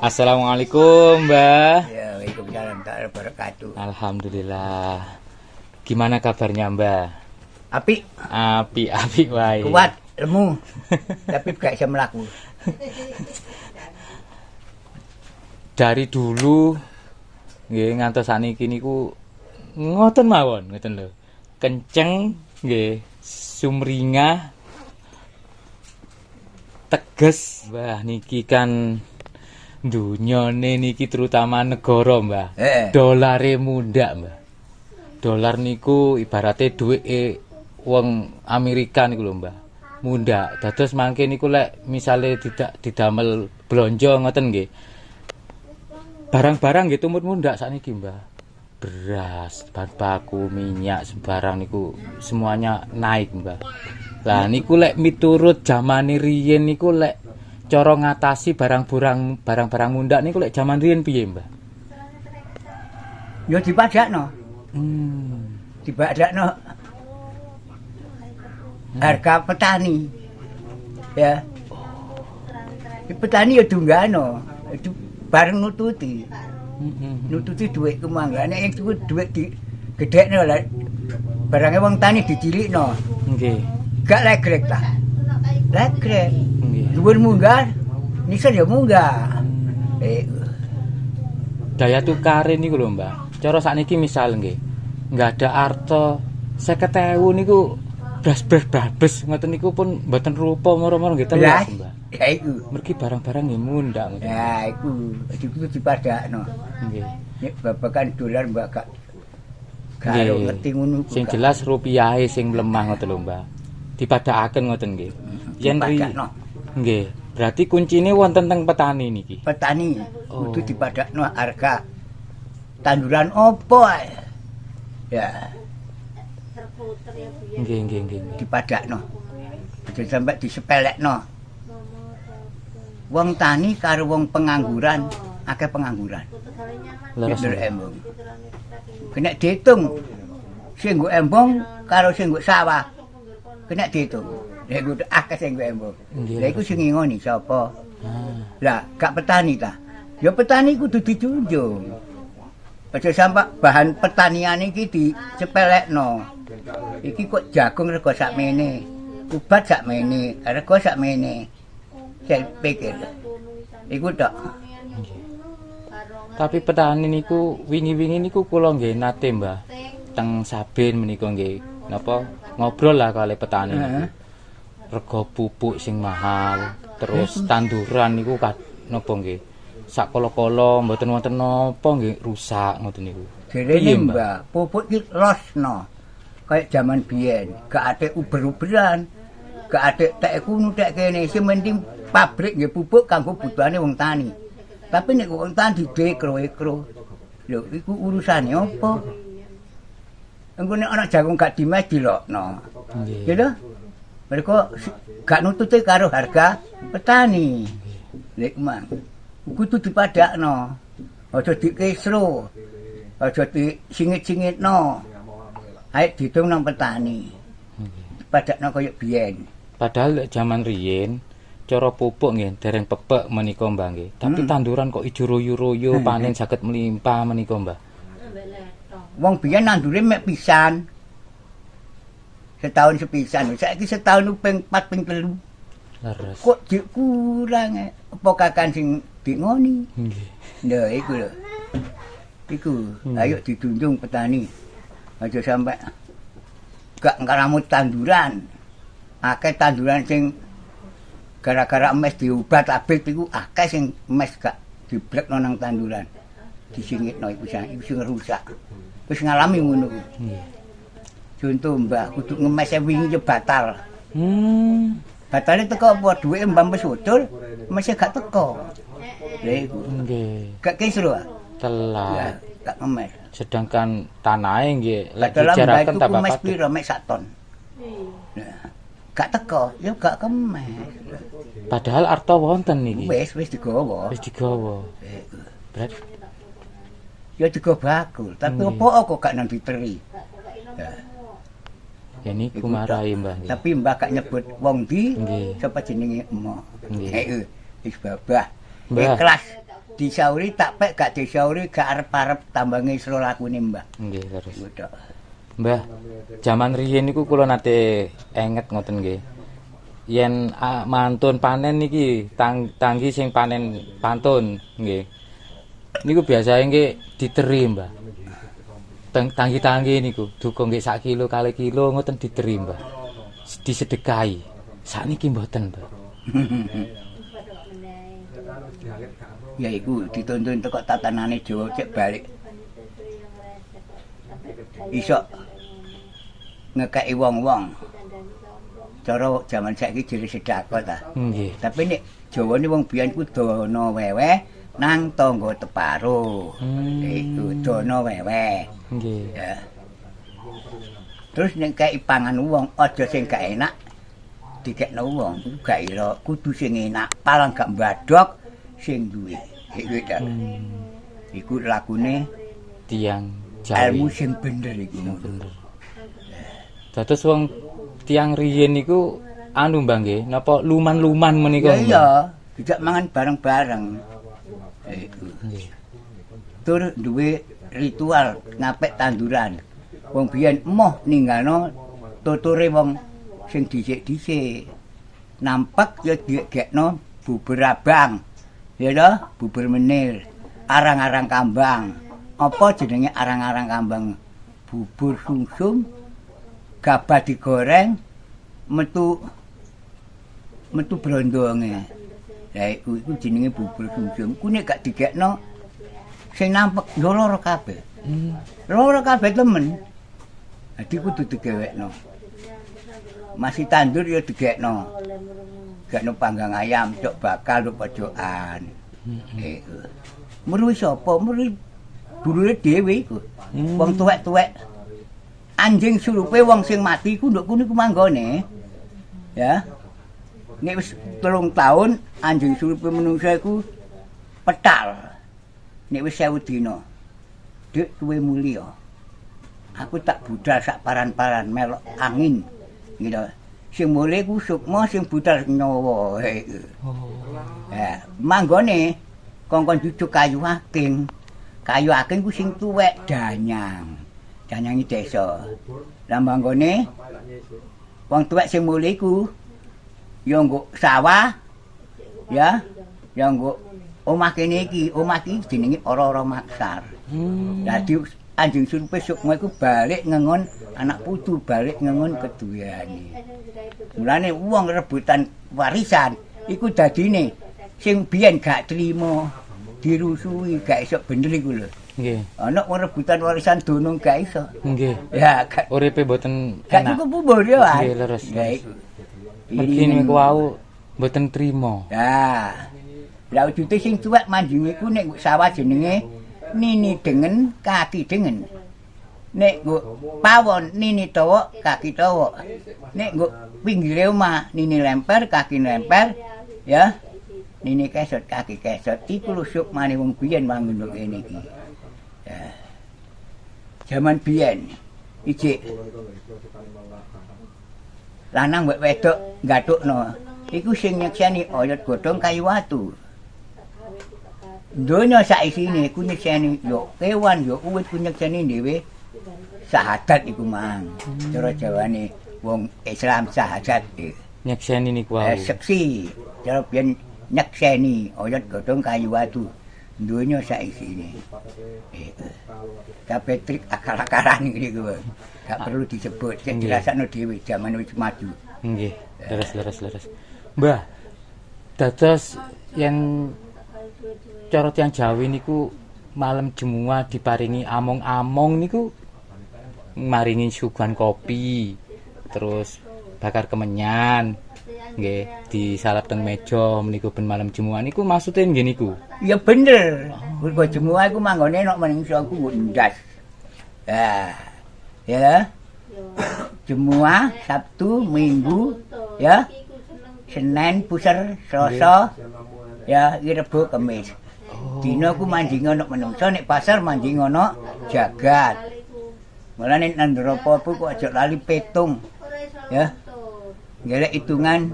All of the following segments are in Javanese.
Assalamualaikum, Mbah. Ya, waalaikumsalam warahmatullahi wabarakatuh. Alhamdulillah. Gimana kabarnya, Mbah? Apik, Apik-apik wae. Kuat, lemu. Tapi gak bisa mlaku. Dari dulu nggih ngantos sakniki niku ngoten mawon, ngoten lho. Kenceng nggih, sumringah, teges. Mbah, niki kan dunyane niki terutama negara, Mbah. Dolare mundhak, Mbah. Dolar niku ibarate duwike wong Amerika niku lho, Mbah. Mundhak. Dados mangke niku lek misale tidak didamel blonjo ngoten nggih. Barang-barang nggih tumut mundhak sakniki, Mbah. Beras, bahan baku, minyak, sembarang niku semuanya naik, Mbah. Lah niku lek miturut jamane riyen niku lek cara ngatasi barang-barang mundhak niku lek jaman riyen piye, Mbah? Ya dipadakno. Dipadakno harga petani. Ya. Di petani ya dunggano. Itu bareng nututi. Nututi dhuwit ku mangga. Nek iku dhuwit di gedhekno lah. Barangnya wong tani dicilikno. Gak legrek ta. Legrek. Dhuwur munggah, nisor ya munggah. Daya tukare niku lho, Mbah. Cara sakniki misal nggih, nggak ada arto 50.000 niku beras-beras babes ngoten niku pun mboten rupa moro-moro nggih telas, Beras. Mbah. Ya iku. Mergi barang-barang nggih mundhak ngoten. Ya iku, iku dipadakno. Nek babakan dolar mbak gak gak ngerti ngono iku. Sing jelas rupiahe sing mlemah ngoten lho, Mbah. Dipadakaken ngoten nggih. Yen Dipadakno. Nggih, berarti kuncine wonten teng petani niki. Petani kudu dipadakno harga tanduran opo ae. Ya, Nggih, nggih, nggih. nggih. Dipadakno. Aja sampai disepelekno. Wong tani karo wong pengangguran, akeh pengangguran. Leres. Nek embong. Kena dihitung. Sing nggo embong karo sing nggo sawah. Kena dihitung. Nek nggo akeh sing nggo embong. Lah iku sing ngingoni sapa? Lah, gak petani ta? Ya petani kudu dijunjung. Aja sampai bahan pertanian iki disepelekno. Iki kok jagung rega sakmene, ubat sakmene, rega sakmene. Saya pikir. Iku tok. Tapi petani niku wingi-wingi niku kula nggih nate, Mbah. Teng Sabin menika nggih napa ngobrol lah kali petani niku. Rega pupuk sing mahal, terus tanduran niku napa nggih. Sak kala-kala mboten wonten napa nggih rusak ngoten niku. Jarene Piye, Mbah, pupuk iki losno. Kayak jaman biyen, gak ate uber-uberan. Gak ate tek kuno tek kene, sing penting pabrik nggih pupuk kanggo butuhane wong tani. Tapi nek wong tani didekro-ekro. Lho, iku urusane apa? Engko nek ana jagung gak dimes dilokno. Gitu? Mereka gak nututi karo harga petani. Lek mang. Kudu dipadakno. Aja dikesro. Aja disingit-singitno. Ayo dihitung nang petani. Padakno kaya biyen. Padahal lek jaman riyin cara pupuk nggih dereng pepek menika, Mbah, nggih. Tapi tanduran kok ijo royo-royo, panen saged melimpah menika, Mbah. Wong biyen nandure mek pisan. Setahun sepisan. Saiki setahun ping 4 ping 3. Leres. Kok dik kurang eh? Apa kakan sing dingoni? Lha iku lho. Iku, ayo dijunjung petani. Aja sampai gak ngramut tanduran. Akeh tanduran sing gara-gara emes diobat abit iku akeh sing emes gak diblekno nang tanduran. Disingitno iku sing iku sing rusak. Wis ngalami ngono kuwi. Contoh Mbah kudu ngemes wingi yo batal. Batale teko apa duwike Mbah wis ucul, emese gak teko. Lha iku. Nggih. Gak kisru ah. Telat. Ya, gak ngemes. Sedangkan tanahe nggih lek Padahal Mbah dicaraken iku tambah kemes padet. piro mek sak ton. Nah, gak teko, ya gak kemes. Padahal arta wonten niki. Wis wis digawa. Wis digawa. Berarti Ya digawa bakul, tapi opo kok gak nang diteri. Ya, ya niku iku tok. marahi, Mbah, nggih. Tapi Mbah gak nyebut wong ndi, Nggih. sapa jenenge emoh. Nggih. Heeh, wis babah. Mbah. Ikhlas. Disauri tak pek gak disauri gak arep-arep tambange isro lakune Mbah. Nggih, terus. Mbah, jaman riyin niku kula nate enget ngoten nggih. Yen mantun panen niki tanggi sing panen pantun nggih. Niku biasane nggih diteri, Mbah. Tanggi-tanggi niku duka nggih sak kilo kali kilo ngoten diteri, Mbah. Disedekahi. Sakniki mboten, Mbah. Ya iku dituntun teko tatanane Jawa cek balik. Iso ngekeki wong-wong. Cara jaman saiki jere sedekah ta. Nggih. Tapi nek Jawane wong biyen ku dana wewe nang tangga teparo. Iku dana wewe. Nggih. Ya. Terus nek kei pangan wong aja sing gak enak dikekno wong, iku gak ira, kudu sing enak, palang gak mbadhok sing duwe. Iku ta. Iku lakune tiyang Jawi. Ilmu sing bener iku. Bener. Dados wong tiyang riyin niku anu Mbah nggih, napa luman-luman menika. Ya iya, dijak mangan bareng-bareng. Iku. Nggih. Tur duwe ritual ngapik tanduran. Wong biyen emoh ninggalno tuture wong sing dhisik-dhisik. Nampek ya digekno bubur abang. Ya toh, bubur menir, arang-arang kambang. Apa jenenge arang-arang kambang? Bubur sumsum, gabah digoreng, metu brondonge. Lah iku jenenge bubur sumsum. Ku nek gak digekno sing nampek yo lara kabeh. Lara kabeh temen. Dadi kudu digewekno. Masih tandur ya digekno. Gekno panggang ayam, cok bakal nduk pojokan. Iku. Meruhi sapa? Meruhi dulure dhewe iku. Wong tuwek-tuwek. Anjing surupe wong sing mati iku nduk kono iku manggone. Ya. Nek wis 3 tahun anjing surupe menungsa iku petal. Nek wis 1000 dina. Dik tuwe mulya. Aku tak budal sak paran-paran melok angin. Gitu. Sing mule ku sukma, sing budal nyawa. Oh. Ya, manggone kongkon jujuk kayu aking. Kayu aking ku sing tuwek danyang. Danyangi desa. Lah manggone wong tuwek sing mule iku ya nggo sawah ya, ya nggo omah kene iki, omah iki jenenge ora-ora maksar. Dadi anjing surupe sukma iku balik ngengon anak putu, balik ngengon keduwene. Mulane wong rebutan warisan iku dadine sing biyen gak trimo dirusui gak iso bener iku lho. Nggih. Ana wong rebutan warisan dono gak iso. Nggih. Ya gak uripe mboten gak enak. Cukup bubur ya. Nggih, leres. Ya iku. Mergi niku wau mboten trimo. Ya. Lah wujute sing tuwek manjinge iku nek sawah jenenge nini dengen kaki dengen. Nek nggo pawon nini tawok kaki tawok. Nek nggo pinggire omah nini lemper kaki lemper ya. Nini kesot kaki kesot iku lho sukmane wong biyen manggon nduk kene iki. Ya. Jaman biyen ijik lanang mbek wedok gathukno iku sing nyekseni oyot godhong kayu watu. Donya saisine ku nyekseni yo kewan yo uwit ku nyekseni dhewe sahadat iku mang. Cara Jawane wong Islam sahadat nyekseni niku wae. Seksi. Cara biyen nyekseni oyot godhong kayu watu. Donya saisine. Kabeh trik akal-akalan niku. Gak perlu disebut, cek dirasakno dhewe jaman wis maju. Nggih, leres. Mbah, dados yen cara tiyang Jawi niku malam Jemuah diparingi among-among niku maringi suguhan kopi, terus bakar kemenyan, nggih, disalap teng meja niku ben malam Jemuah niku maksude nggih niku. Ya bener. Mergo Jemuah iku manggone nek menungso iku ndas. Ya. Ya. Jemuah Sabtu, Minggu, ya. Senin, Puser, Selasa, ya, iki Rebo, Kamis. Dina ku manjing ana menungso, nek pasar manjing ana jagat. Mulane nandur apa-apa kok aja lali petung. Ya. Ngelek hitungan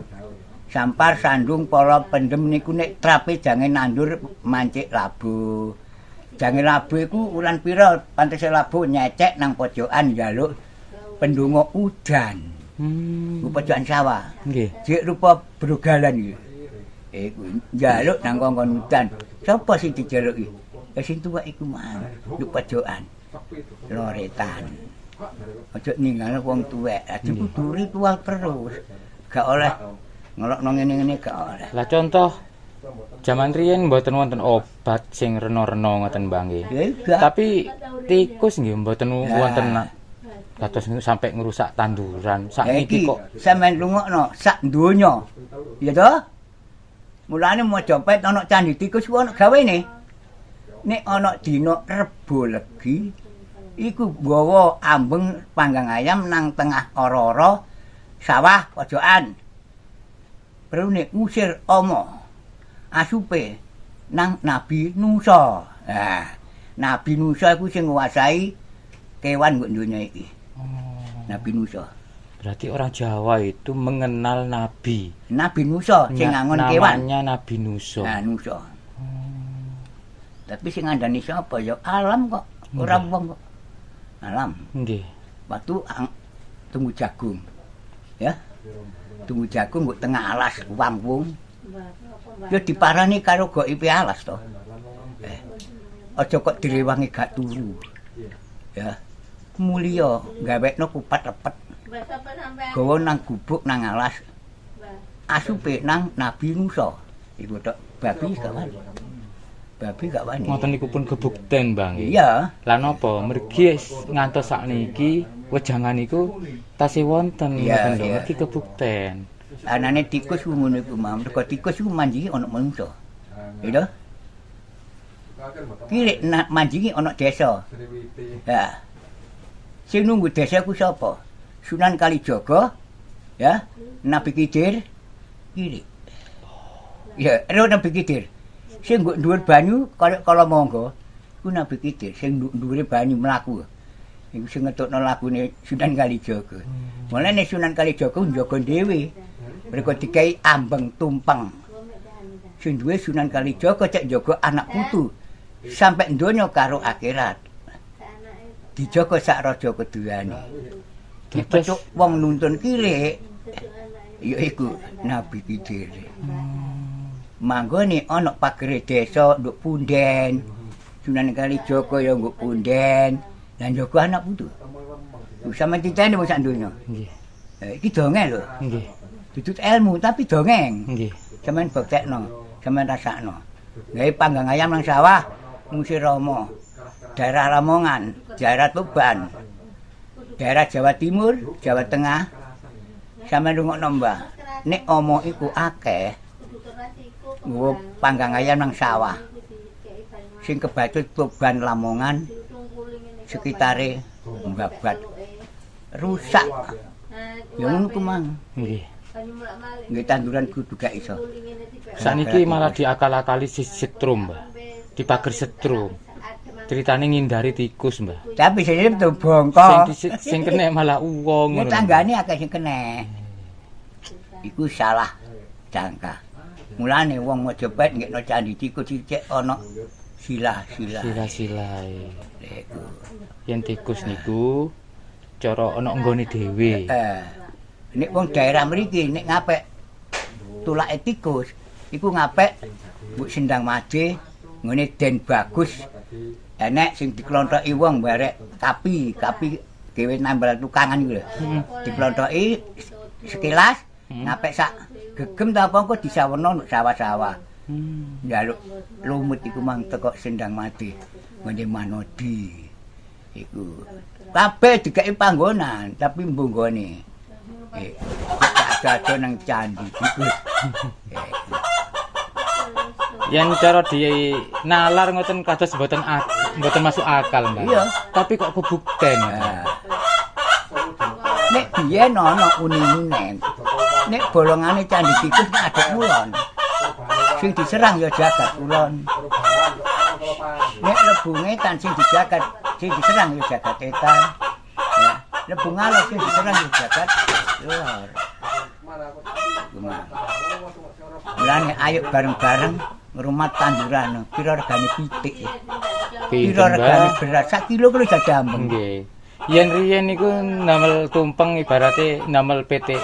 Sampar, sandung, pala, pendem niku nek trape jange nandur mancik labu. Jange labu iku wulan pira pantese labu nyecek nang pojokan njaluk pendonga udan. Ku pojokan sawah. Nggih. Jek rupa brogalan iki. Iku njaluk nang kongkon udan. Sapa sing dijaluki? Ya sing tuwek iku mang, nduk pojokan. Loretan. Aja ninggal wong tuwek. Aja kudu ritual terus. Gak oleh ngelokno ngene-ngene gak oleh. Lah contoh jaman riyen mboten wonten obat sing rena-rena ngoten Mbah nggih. Tapi tikus nggih mboten wonten kados sampai ngrusak tanduran. Sakniki kok sampean rungokno sak donya. Ya toh? Mulane Mojopahit ana candi tikus ku ana gawene. Nek ana dina Rebo Legi iku nggawa ambeng panggang ayam nang tengah ora-ora sawah pojokan. Perune ngusir ama asupe nang Nabi Nusa. Nah, Nabi Nusa iku sing nguasai kewan nggo donya iki. Nabi Nusa. Berarti orang Jawa itu mengenal Nabi. Nabi Nusa sing ngangon kewan. Namanya Nabi Nusa. Nah, Nusa. Tapi sing ngandani sapa ya alam kok, ora wong kok. Alam. Nggih. Waktu tunggu jagung. Ya. Tunggu jagung nggo tengah alas wangwung. Ya diparani karo goipe alas to. Aja kok direwangi gak turu. Ya. Mulya gawekno kupat lepet. Gawa nang gubuk nang alas. Asupe nang Nabi Nusa. Iku tok babi gak wani. Babi gak wani. Ngoten niku pun kebukten, Bang. Iya. Lah napa mergi ngantos sakniki wejangan niku tasih wonten ngoten lho, mergi kebukten. Anane tikus ku ngono iku, Mam. Mergo tikus iku manjingi ana manungsa. Ya toh? Kirik manjingi ana desa. Ya. Sing nunggu desa ku sapa? Sunan Kalijaga, ya, Nabi Khidir, Kirik. Ya, ero Nabi Khidir. Sing nggo dhuwur banyu kaya kala mangga, iku Nabi Khidir sing dhuwure banyu mlaku. Iku sing ngetokno lagune Sunan Kalijaga. Mulane Sunan Kalijaga njaga dhewe. Mergo dikai ambeng tumpeng. Sing duwe Sunan Kalijaga cek njaga anak putu sampai donya karo akhirat. Dijaga sak raja keduwane. Dipecuk wong nuntun kirik ya iku Nabi Khidir. Manggone ana pagere desa nduk punden. Sunan Kalijaga ya nggo punden. Lah njaga anak putu. Sampeyan titeni wong sak donya. Nggih. Iki dongeng lho. Nggih. Dudut ilmu tapi dongeng. Nggih. Sampeyan buktekno, sampeyan rasakno. Gawe panggang ayam nang sawah ngusir Rama. Daerah Lamongan, daerah Tuban, daerah Jawa Timur, Jawa Tengah. Sampeyan rungokno Mbah. Nek omo iku akeh nggawa panggang ayam nang sawah. Sing kebacut Tuban Lamongan sekitare mbabat rusak. Ya ngono ku mang. Nggih. Nggih tanduran kudu gak iso. Sakniki malah diakal-akali setrum, Mbah. Dipager setrum. Ceritane ngindari tikus, Mbah. Tapi sing itu bongko. Sing kena malah uwong ngono. Tanggane akeh sing kena. Iku salah jangka. Mulane wong Mojopahit nggekno candi tikus cek ana silah-silah. Silah-silahe. Iku. Yen tikus niku cara ana nggone dhewe. Nek wong daerah mriki nek ngapek tulake tikus iku ngapek mbok Sendang Made ngene Den Bagus enek sing diklontoki wong barek kapi, kapi dhewe nambal tukangan iku lho. Diklontoki sekilas ngapek sak gegem ta apa engko disaweno nduk sawah-sawah. Njaluk lumut iku mang teko Sendang Made ngene Manodi. Iku kabeh dikeki panggonan tapi mbunggone. Ada nang candi tikus. Yen cara di nalar ngoten kados mboten mboten masuk akal, Mbak. Iya. Tapi kok kebukten. Nek biyen ana uni-unen. Nek bolongane candi tikus nek adep kulon. Sing diserang ya jagat kulon. Nek lebu ngetan sing dijagat, sing diserang ya jagat etan. Ya, lebu ngalor sing diserang ya jagat lor. Mulane ayo bareng-bareng ngrumat tanduran. Pira regane pitik? Pira regane beras? Sak kilo kuwi wis jambeng. Nggih. Yen riyen niku namel tumpeng ibarate namel pitik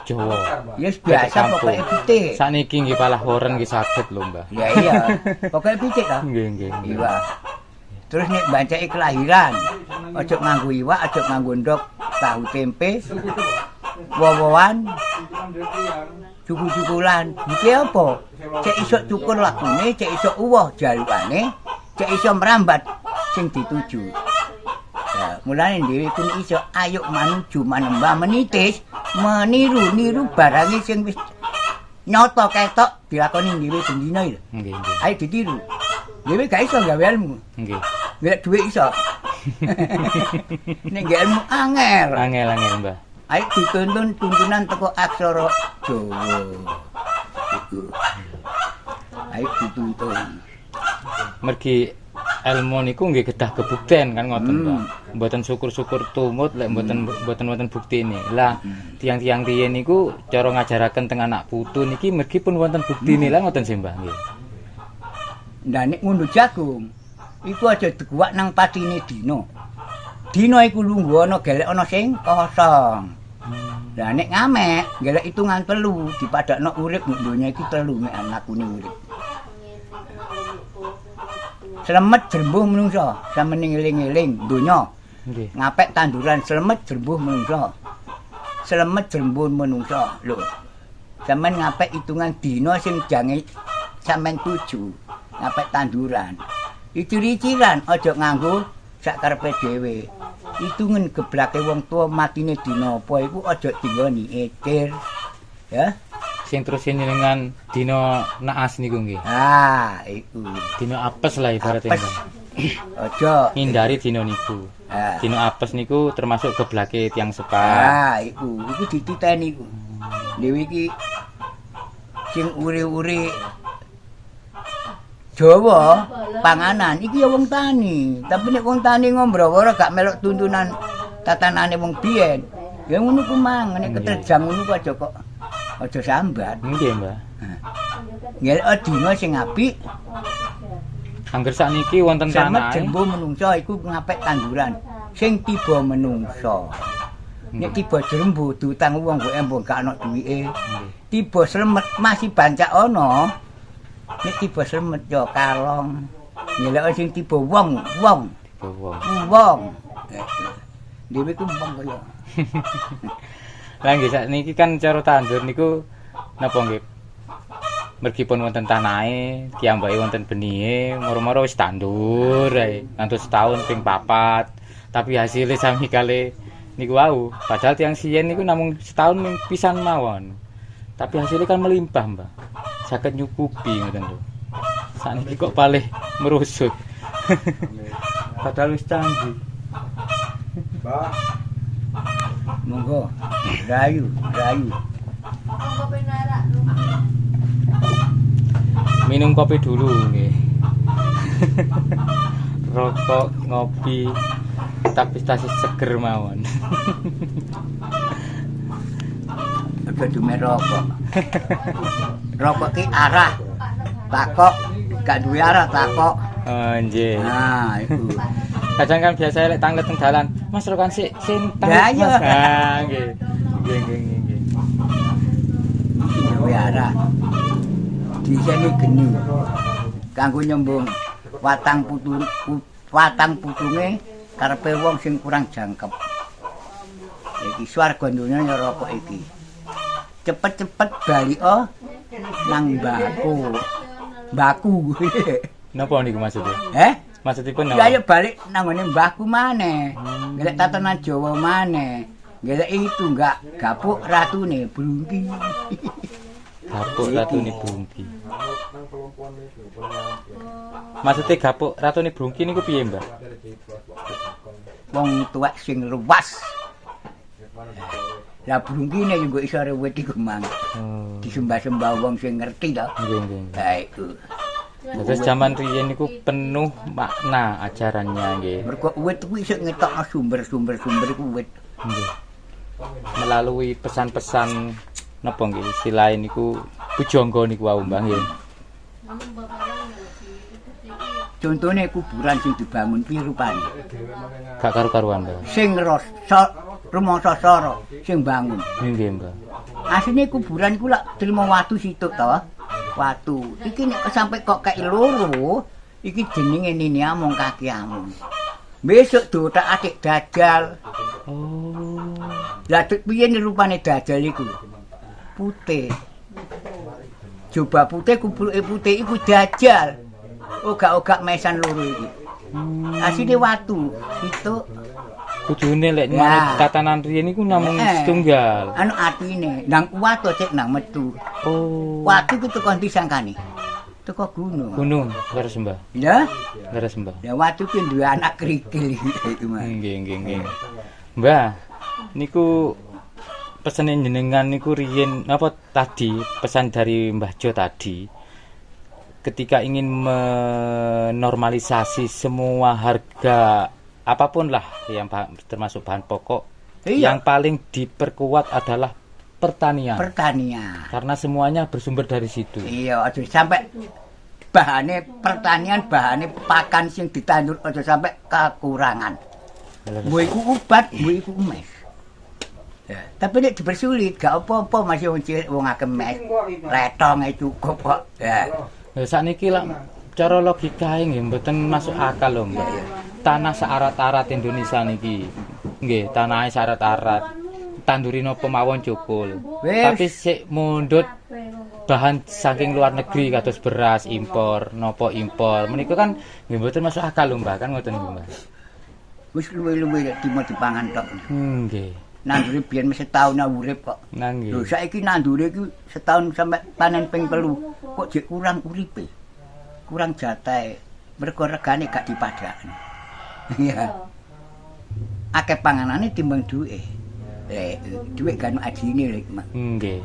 Jawa. Ya biasa pokoke pitik. Sakniki nggih palah woren nggih saged lho, Mbah. Ya iya. Pokoke pitik ta? Nggih, nggih. Iwak. Terus nek bancake kelahiran, aja nganggo iwak, aja nganggo ndok, tahu tempe, wowoan, cuku-cukulan. Iki apa? Cek iso cukur lakune, cek iso uwoh jalukane, cek iso merambat sing dituju. Ya, mulane dhewe kun iso ayo manuju manembah menitis, meniru-niru barange sing wis nyata ketok dilakoni dhewe bendina iki. Nggih, nggih. Ayo ditiru. Dhewe gak iso gawe ilmu. Nggih. Golek dhuwit iso. Nek gawe ilmu angel. Angel-angel, Mbah. Ayo dituntun tuntunan teko aksara Jawa. Iku. Ayo dituntun. Mergi ilmu niku nggih kedah kebukten kan ngoten, Mbah. Mboten syukur-syukur tumut lek mboten mboten wonten buktine. Lah tiang-tiang riyen niku cara ngajaraken teng anak putu niki mergi pun wonten buktine lah ngoten sih, Mbah nggih. Lah nek ngunduh jagung iku aja diguwak nang patine dina. Dina iku lungguh ana gelek ana sing kosong. Lah nek ngamek gelek hitungan telu dipadakno urip donya iki telu mek anakune urip. Slemet jrembuh menungso, sampeyan eling-eling donya. Nggih. Ngapek tanduran slemet jrembuh menungso. Slemet jrembuh menungso. Lho. Sampeyan ngapek hitungan dina sing jange sampeyan tuju. Ngapek tanduran. Icir-iciran aja nganggo sak karepe dhewe. Hitungen geblake wong tuwa matine dina apa iku aja dinggoni ecir. Ya. Sing terus jenengan dina naas niku nggih. Ah, iku. Dina apes lah ibaratnya. Apes. Aja ngindari dina niku. Ah. Dina apes niku termasuk geblake tiyang sepah. Ah, iku. Iku dititeni iku. Dhewe iki sing uri-uri Jawa panganan iki ya wong tani, tapi nek wong tani ngombroworo gak melok tuntunan tatanane wong biyen. Ya ngono ku mang, nek keterjang ngono ku aja kok aja sambat. Nggih, Mbah. Ngelek dina sing apik. Angger sakniki wonten tanah. Slemet jembo menungso iku ngapek tanduran sing tiba menungso. Nek tiba jrembo diutang wong kok embo gak ana duwike. Tiba slemet masih bancak ana. Nek tiba slemet ya kalong. Ngelek sing tiba wong, wong. Tiba wong. Wong. Dhewe ku wong kaya. Lah nggih sakniki kan cara tandur niku napa nggih? Mergi pun wonten tanahe, kiyambake wonten benihe, moro-moro wis tandur ae. Ngantos setahun ping 4. Tapi hasilnya sami kali niku wau. Padahal tiyang siyen niku namung setahun ming pisan mawon. Tapi hasilnya kan melimpah, Mbah. Saged nyukupi ngoten lho. Sakniki kok palih merusut. Padahal wis canggih. Mbah. Monggo, rayu, rayu. Minum kopi dulu nggih. Rokok, ngopi, tapi tasih seger mawon. Aja dume rokok. Rokok ki arah. Takok, gak duwe arah takok. Oh, nggih. Nah, iku. Kadang kan biasa lek tanglet teng dalan, Mas rokan sik sing tanglet Mas. Ah, nggih. Nggih, nggih, nggih. Iki duwe arah. Disene geni. Kanggo nyembung watang putu watang putunge karepe wong sing kurang jangkep. Iki swarga donya ya rokok iki. Cepet-cepet baliko nang mbahku. Mbahku. Napa niku maksudnya? Eh? Maksudipun napa? Ya ayo balik nang ngene mbahku maneh. Golek tatanan Jawa maneh. Golek itu enggak gapuk ratune Brungki. Gapuk ratune Brungki. Maksudnya gapuk ratune Brungki niku piye, Mbah? Wong tuwek sing luwas. Lah brungkine yo nggo iso rewet iku mang. Oh. Disembah-sembah wong sing ngerti to. Nggih, nggih. Ha iku. Terus zaman riyen niku penuh makna ajarannya nggih. Mergo uwit kuwi iso ngetokno sumber-sumber sumber iku uwit. Nggih. Melalui pesan-pesan napa nggih istilahe niku pujangga niku wau Mbah nggih. Contone kuburan sing dibangun piye rupane? Gak karu-karuan, Mbah. Sing rasa rumangsa sara sing bangun. Nggih, Mbah. Asline kuburan iku lak trimo watu situk to. Watu. Iki nek sampe kok kei loro, iki jenenge nini amung kaki amung. Besok diothak-athik dajal. Oh. Lah piye rupane dajal iku? Putih. Coba putih kubruke putih iku dajal. Ogak-ogak mesan loro iki. Asline watu situk. Kudune lek manut tatanan riyen niku namung setunggal. Anu atine nang watu cek nang metu. Oh. Watu ku teko ndi sangkane? Teko gunung. Gunung, leres Mbah. Ya? Leres Mbah. Ya watu ki duwe anak krikil iki, Mas. Nggih, nggih, nggih. Mbah, niku pesene jenengan niku riyen napa tadi pesan dari Mbah Jo tadi ketika ingin menormalisasi semua harga apapun lah yang termasuk bahan pokok, iya, yang paling diperkuat adalah pertanian. Pertanian. Karena semuanya bersumber dari situ. Iya, aja sampai bahane pertanian, bahane pakan sing ditandur aja sampai kekurangan. Mbok iku obat, mbok iku mes. Ya, tapi nek dipersulit gak apa-apa masih wong cilik wong akeh mes. Letonge cukup kok. Ya. Lah sakniki lak cara logikae nggih mboten masuk akal lho, Mbak. Tanah saarat-arat Indonesia niki. Nggih, tanahe saarat-arat. Tanduri napa mawon cukul. Tapi sik mundhut bahan saking luar negeri kados beras impor, napa impor. Menika kan nggih mboten masuk akal lho, Mbah, kan ngoten niku, Mbah. Wis luwe-luwe lek dimo dipangan tok. Nggih. Nandure biyen mesti setahun urip kok. Nggih. Lho saiki nandure iki setahun sampai panen ping 3 kok jek kurang uripe. Kurang jatahe. Mergo regane gak dipadakne. Iya. Akeh panganane timbang duwe. Duit gak ono ajine lho, Mas. Nggih.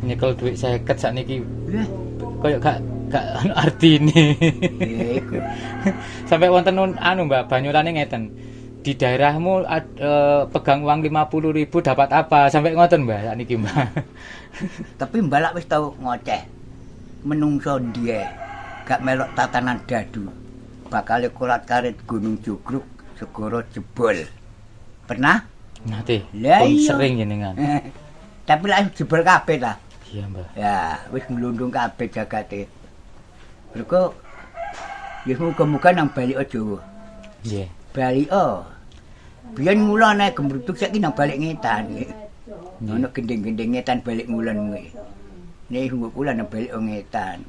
Nyekel duit 50 sakniki. Koyo gak ono artine. Iya iku. Sampai wonten anu Mbak, banyolane ngeten. Di daerahmu pegang uang 50.000 dapat apa? Sampai ngoten Mbak sakniki, Mbak. Tapi Mbak lak wis tau ngoceh. Menungso ndiye gak melok tatanan dadu. Bakale kolat-karit Gunung Jugruk segara jebol. Pernah? Nate, pun sering jenengan. Tapi lak jebol kabeh ta. Iya, Mbak. Ya, wis nglundung kabeh jagate. Mergo ya muga-muga nang balik Jawa. Nggih. Balik oh. Biyen ngulon ae gemrutuk saiki nang balik ngetan. Ono gending-gending ngetan balik ngulon kuwi. Nek nggo kula nang balik ngetan.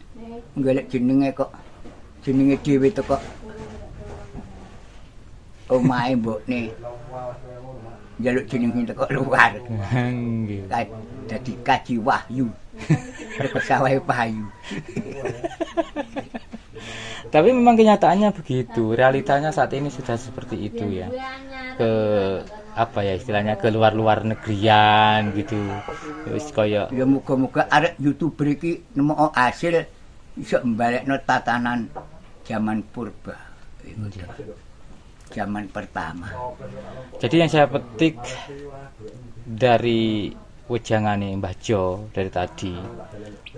Golek jenenge kok jenenge dhewe teko omahe mbokne. Njaluk jenenge teko luar. Nggih. Dadi Kaji Wahyu. Mergo sawahe payu. Tapi memang kenyataannya begitu, realitanya saat ini sudah seperti itu ya. Ke apa ya istilahnya ke luar-luar negerian gitu. Wis kaya ya muga-muga arek YouTuber iki nemu hasil iso mbalekno tatanan zaman purba. Zaman pertama. Jadi yang saya petik dari wejangane Mbah Jo dari tadi,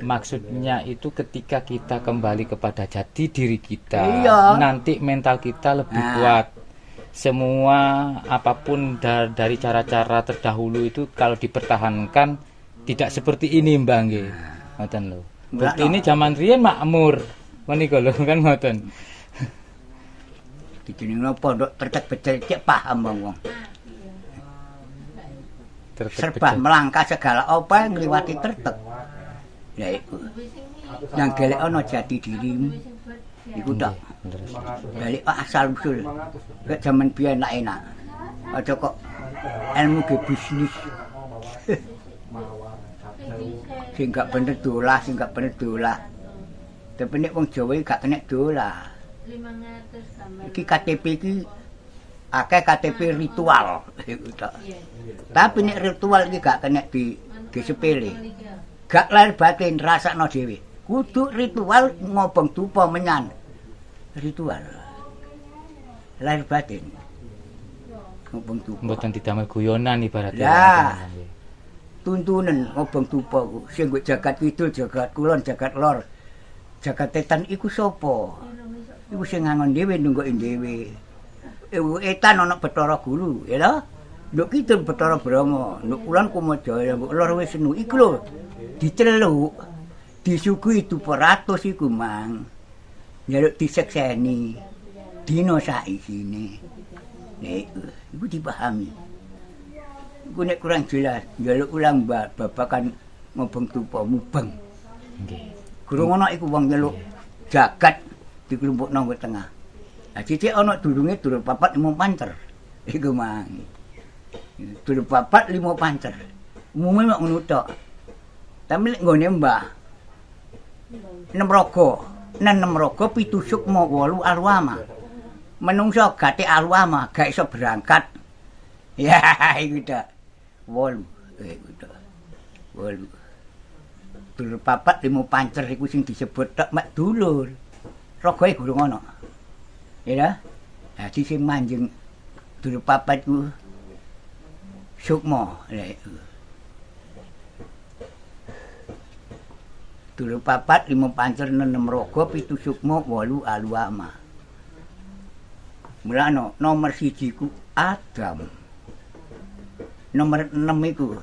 maksudnya itu ketika kita kembali kepada jati diri kita, iya, nanti mental kita lebih kuat. Semua apapun dari cara-cara terdahulu itu kalau dipertahankan tidak seperti ini Mbah nggih. Ngoten lho. Bukti ini zaman riyen makmur. Menika lho kan ngoten. Dijenengno pondok tertek becel cek paham wong-wong. Serba melangkah segala apa ngliwati tertek. Ya iku. Nang gelek ana jati dirimu. Iku tok. Balik asal usul. Kek jaman biyen lak enak. Aja kok ilmu ge bisnis. Sing gak bener dolah, sing gak bener dolah. Tapi nek wong Jawa gak kena dolah. Iki KTP iki akeh KTP ritual iku tok. Tapi nek ritual iki gak kena di sepele. Gak lahir batin rasakno dhewe. Kudu ritual ngobong dupa menyan. Ritual. Lahir batin. Ngobong dupa. Mboten didamel guyonan ibaratnya. Lah. Tuntunen ngobong dupa ku sing nggo jagat kidul, jagat kulon, jagat lor, jagat etan iku sapa? Iku sing ngangon dhewe nunggoki dhewe. Etan ana Bathara Guru, ya lho. Nduk kidul Bathara Brahma, nduk kulon Kumajaya, nduk lor Wisnu. Iku lho diceluk, disuguhi dupa ratus iku mang. Njaluk disekseni dina saisine. Nek iku dipahami. Iku nek kurang jelas, njaluk ulang babakan ngobong dupa mubeng. Nggih. Gurung ana iku wong nyeluk jagat diklumpukno nggo tengah. Lah cicik ana durunge dulur papat limo pancer. Iku mang. Dulur papat limo pancer. Umume mek ngono tok. Tapi lek nggone Mbah 6 raga, 6 raga 7 sukma 8 arwama. Menungso gate arwama gak iso berangkat. Ya iku tok. 8 iku tok. 8. Dulur papat limo pancer iku sing disebut tok mek dulur. Ragae gurung ana. Ya ta? Dadi sing manjing dulur papat ku sukma. Lah iku. Dulur papat limo pancer 6 raga 7 sukma 8 aluama. Mulane nomor 1 ku Adam. Nomor 6 iku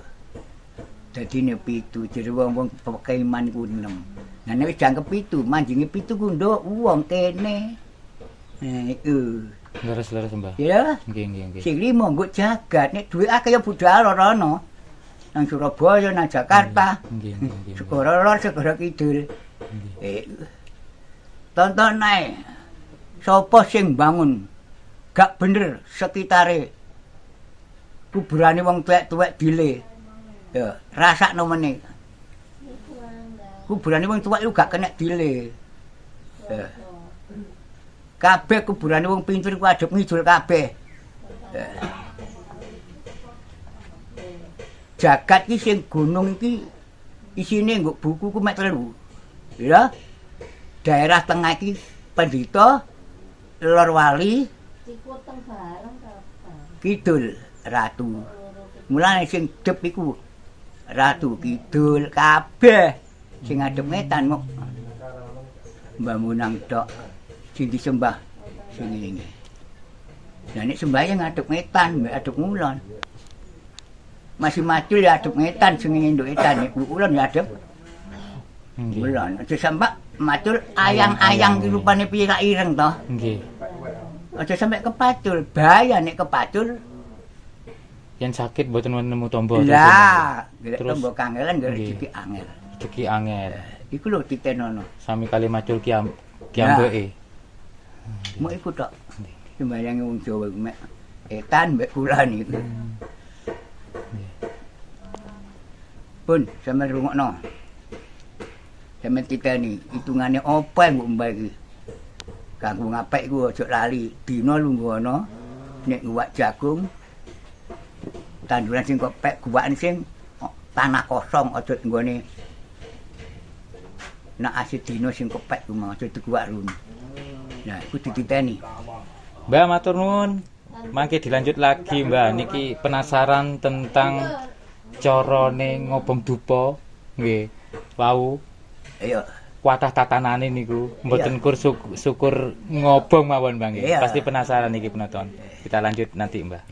dadine 7, jere wong-wong pekaiman iku 6. Nah nek wis jangkep 7, manjinge 7 ku nduk wong kene. Nah iku. Leres-leres, Mbah. Ya. Nggih, nggih, nggih. Sing 5 nggo jagat, nek duwe akeh ya budal ora ana. Nang Surabaya, nang Jakarta. Nggih, nggih, nggih. Segara Lor, Segara Kidul. Nggih. Tonton ae. Sapa sing bangun gak bener sekitare kuburane wong tuwek-tuwek dile. Ya, rasakno meneh. Kuburane wong tuwek iku gak kena dile. Ya. Kabeh kuburane wong pinter iku adep ngidul kabeh. Ya. Jagat iki sing gunung iki isine nggo buku ku mek 3. Ya. Daerah tengah iki pendhita, lor wali, kidul ratu. Mulane sing dep iku Ratu Kidul kabeh. Sing ngadep ngetan mok Mbah Munang tok sing disembah sing ngene. Lah nek sembahyang ngadep ngetan, mbek adep ngulon. Masih macul ya adep ngetan sing nduk etan nek ulon ya adep ngulon. Aja sampe macul ayang-ayang ki rupane piye lak ireng to. Nggih. Aja sampe kepacul, bahaya nek kepacul. Yen sakit mboten nemu tombo. Lah, golek tombo kangelan golek rezeki angel. Rezeki angel. Iku lho ditenono. Sami kali macul kiambeke. Mok iku tok. Sembayange wong Jawa iku mek etan mbek kulon iku. Pun sampeyan rungokno. Sampeyan titeni hitungane apa nggo mbah iki. Kanggo ngapik iku aja lali dina lungguhana nek nguwak jagung tanduran sing kok pek guwakan sing tanah kosong aja nggone nak asih dina sing kepek ku aja diguwak run. Nah, iku dititeni. Mbah matur nuwun. Mangke dilanjut lagi, Mbah. Niki penasaran tentang carane ngobong dupa nggih. Wau. Iya. Kuatah tatanane niku, mboten kur syukur ngobong mawon, Mbah nggih. Pasti penasaran niki penonton. Kita lanjut nanti, Mbah.